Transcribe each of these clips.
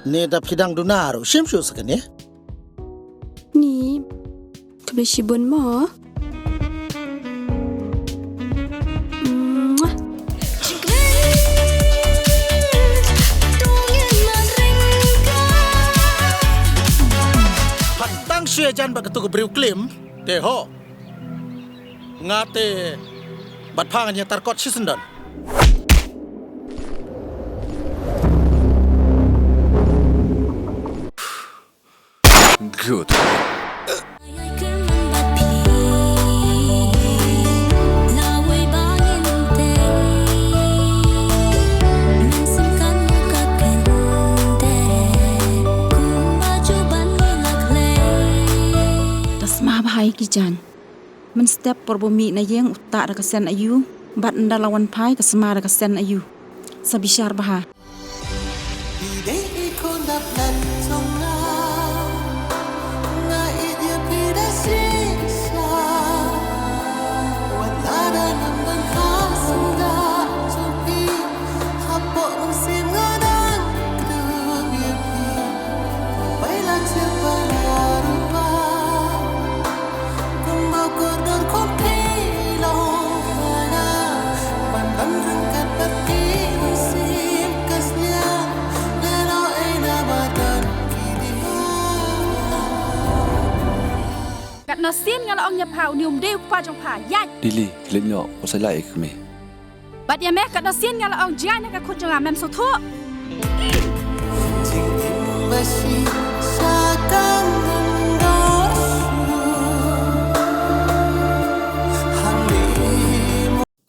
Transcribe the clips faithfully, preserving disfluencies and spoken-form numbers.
Ne da phi dang duna ruh, shim shuh sa kane. Ni, khublei shibun mo. Phan tang shu ïajan bad katu ka briew klim, te ho. Nga te bad pha ngan ïatar kot shisyndon. Good. Da sma bha ïa ki jaiñ. Mynstep por ba u mih na ïing u tah da ka sen aïu, bad ynda la wan phai ka sma da ka sen aïu. Sa bishar bha. Katno sien nga la ong ïa pha, une um dei u kpa jong pha, ïaid. Lily, leit noh, u sa lah ïa ka kmie. Bad ïa me, katno sien nga la ong jngai na ka khun jong nga, mem sngewthuh.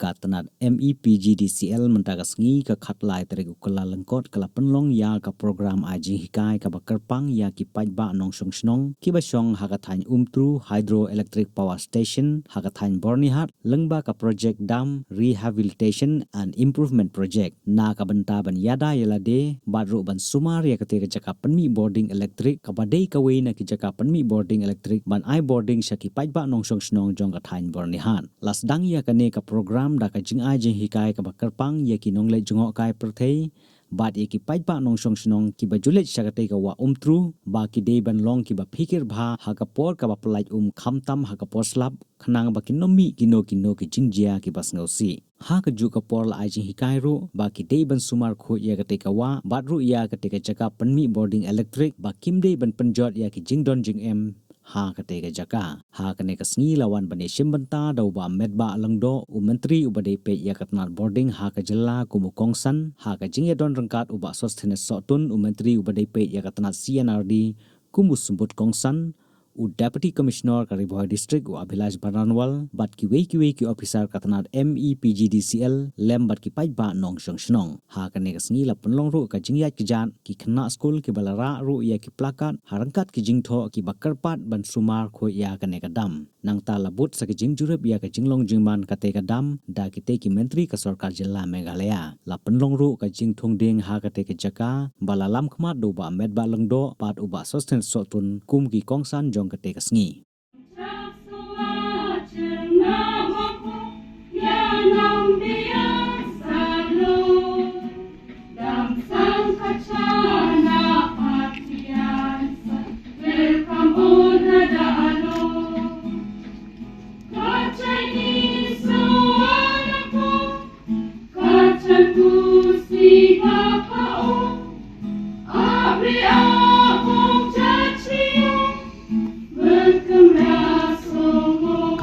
Ka tnat M E P G D C L mynta ka sngi ka khatlai tarik u Kyllalyngkot ka la pynlong ïa ka program ai jinghikai kaba kyrpang ïa ki paidbah nongshong shnong kiba shong ha ka thaiñ Umtru Hydroelectric Power Station ha ka thaiñ Byrnihat, lyngba ka project Dam Rehabilitation and Improvement Project, na ka bynta ban ïada ïa lade bad ruh ban sumar ïa kata ka jaka pynmih bording elektrik kaba dei kawei na ki jaka pynmih bording elektrik ban ai bording sha ki paidbah nongshong shnong jong ka thaiñ Byrnihat. La sdang ïa kane ka program da ka jingai jinghikai kaba kyrpang ïa ki nongleit jngohkai pyrthei bad ïa ki paidbah nongshong shnong kiba ju leit sha katei ka wah Umtru ba ki dei ban long kiba phikir bha ha ka por kaba pyllait um khamtam ha ka por slap khnang ba kin ym mih kino kino ki jingjia kiba sngewsih. Ha kajuh ka por la ai jinghikai ruh ba ki dei ban sumar khuid ïa katei ka wah bad ruh ïa katei ka jaka pynmih bording elektrik ba kim dei ban pynjot ïa ki jingdon jingem ha katei ka jaka. Ha kane ka sngi la wan ban ïashim bynta da u Bah Metbah Lyngdoh, u Myntri uba dei peit ïa ka tnat bording ha ka jylla, kum u kongsan, ha ka jingïadon ryngkat u Bah Sosthenes Sohtun, u Myntri uba dei peit ïa ka tnat C and R D, kum u symbud kongsan, u Deputy Commissioner ka Ri Bhoi District u Abhilash Baranwal bad kiwei kiwei ki ophisar ka tnat M E P G D C L lem bad ki paidbah nongshong shnong. Ha kane ka sngi la pynlong ruh ka jingïaid kjat, ki khynnah skul kiba la rah ruh ïa ki plakat ha ryngkat ki jingthoh kiba kyrpad ban sumar khuid ïa kane ka dam. Nangta la bud sa ka jingjurip ïa ka jinglong jingman katei ka dam da kitei ki myntri ka sorkar jylla Meghalaya. La pynlong ruh ka jingthung dieng ha katei ka jaka ba la lam khmat da u Bah Metbah Lyngdoh bad u Bah Sosthenes Sohtun kum ki kongsan jong katei ka sngi.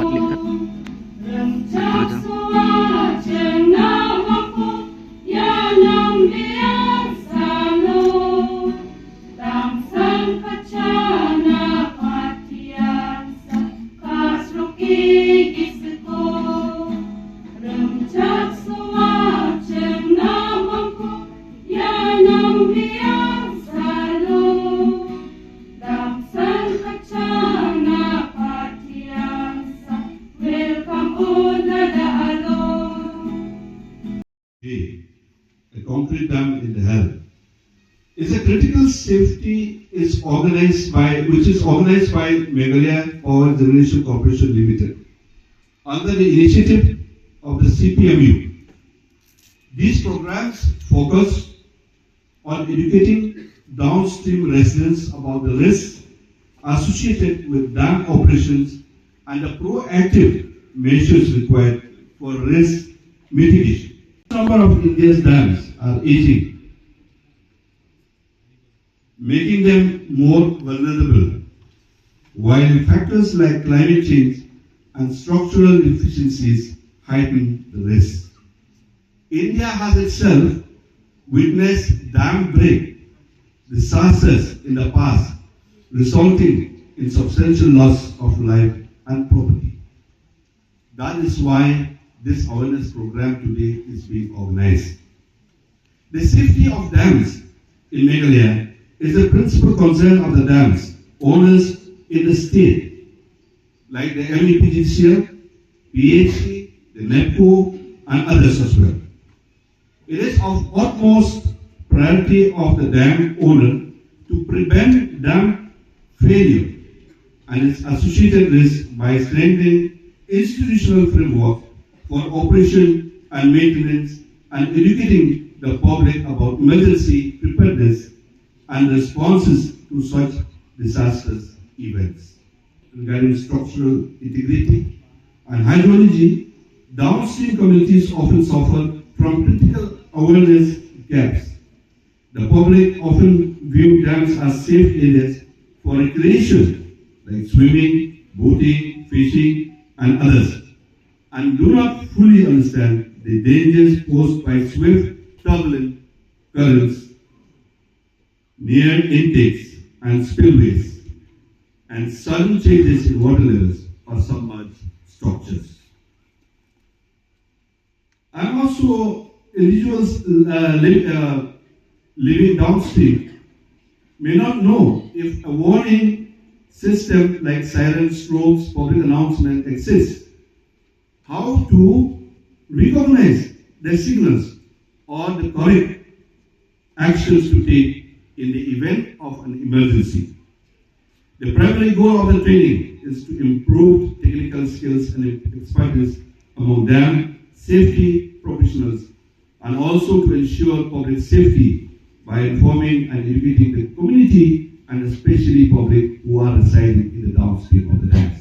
Kat leh kat. Kat leh kat. A concrete dam in the hell. It's a critical safety is organized by, which is organized by Meghalaya Power Generation Corporation Limited under the initiative of the C P M U. These programs focus on educating downstream residents about the risks associated with dam operations and the proactive measures required for risk mitigation. Number of India's dams are aging, making them more vulnerable, while factors like climate change and structural deficiencies heighten the risk. India has itself witnessed dam break disasters in the past, resulting in substantial loss of life and property. That is why this awareness program today is being organized. The safety of dams in Meghalaya is the principal concern of the dams owners in the state, like the M E P D C L, P H E, the NEEPCO, and others as well. It is of utmost priority of the dam owner to prevent dam failure and its associated risk by strengthening institutional framework for operation and maintenance and educating the public about emergency preparedness and responses to such disastrous events. Regarding structural integrity and hydrology, downstream communities often suffer from critical awareness gaps. The public often view dams as safe areas for recreation, like swimming, boating, fishing, and others, and do not fully understand the dangers posed by swift, turbulent currents near intakes and spillways, and sudden changes in water levels or submerged structures. And also, individuals uh, li- uh, living downstream may not know if a warning system like sirens, strobes, public announcement exists, how to recognize the signals or the correct actions to take in the event of an emergency. The primary goal of the training is to improve technical skills and expertise among dam safety professionals and also to ensure public safety by informing and educating the community and especially public who are residing in the downstream of the dams.